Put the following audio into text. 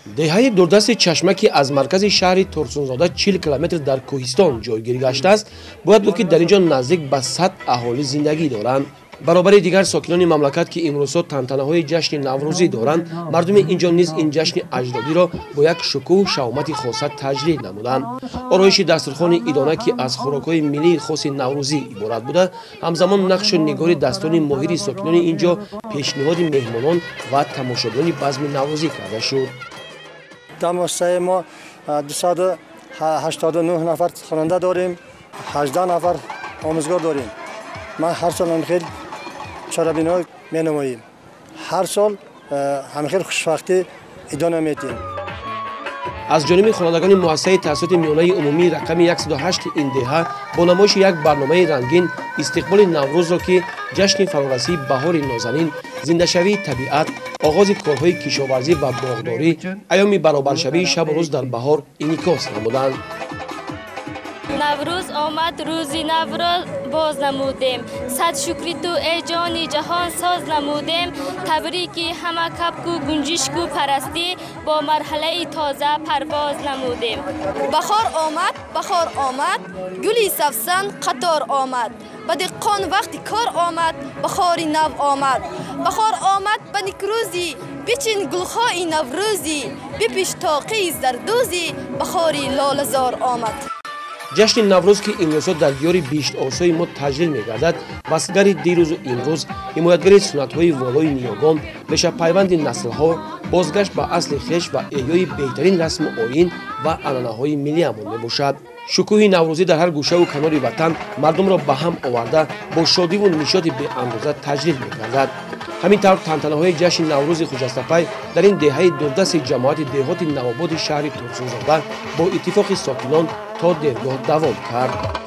Деҳаи дурдасти Чашма, ки аз маркази шаҳри Турсунзода 40 километр дар кӯҳистон ҷойгир гаштааст, бояд гуфт, ки дар ин ҷо наздик ба 100 аҳолӣ зиндагӣ доранд. Баробари дигар сокинони мамлакат, ки имрӯзҳо тантанаҳои ҷашни наврӯзӣ доранд, мардуми ин ҷо низ ин ҷашни аҷдодиро бо як шукӯҳу шаҳомати хоса таҷлил намуданд. Ороиши дастурхони идона, ки аз хӯрокҳои миллии хоси наврӯзӣ иборат буда, ҳамзамон нақшу нигори дастони моҳири сокинони ин ҷо пешниҳоди меҳмонон ва тамошобинони базми наврӯзӣ карда шуд. Дар муассисаи мо 289 нафар хонанда дорем, 18 нафар омӯзгор дорем. Ман ҳар сол ҳамхел чорабиниҳо менамоем, ҳар сол ҳамхел хушбахтӣ идона медиҳем. Аз ҷониби хонандагони муассисаи таҳсилоти миёнаи умумии рақами 108 ин деҳа бо намоиши як барномаи рангин истиқболи наврӯзро, ки ҷашни фарорасии баҳори нозанин, зиндашавии табиат, оғози корҳои кишоварзӣ ва боғдорӣ, айёми баробаршавии шабу рӯз дар баҳор инъикос намуданд. Наврӯз омад, рӯзи навро боз намудем, сад шукри ту, эй ҷони ҷаҳон, соз намудем. Табрики ҳама кабку гунҷишку парастӣ бо марҳалаи тоза парвоз намудем. Баҳор омад, баҳор омад, гули савсан қатор омад, ба деҳқон вақти кор омад, баҳори нав омад. Баҳор омад ба никрӯзӣ, бичин гулҳои наврӯзӣ, бипиш тоқии зардӯзӣ, баҳори лолазор омад. Ҷашни наврӯз, ки имрӯзҳо дар диёри биҳиштосои мо таҷлил мегардад, васгари дирӯзу имрӯз, ҳимоятгари суннатҳои волои ниёгон, бешапайванди наслҳо, бозгашт ба асли хеш ва эҳёи беҳтарин расму оин ва анъанаҳои миллиамон мебошад. Шукӯҳи наврӯзӣ дар ҳар гӯшаву канори ватан мардумро ба ҳам оварда, бо шодиву нишоти беандоза таҷлил мегардад. Ҳамин тавр тантанаҳои ҷашни наврӯзи хуҷастапай дар ин деҳаи дурдасти ҷамоати деҳоти Навободи шаҳри Турсунзода бо иттифоқи сокинон то дергоҳ давом кард.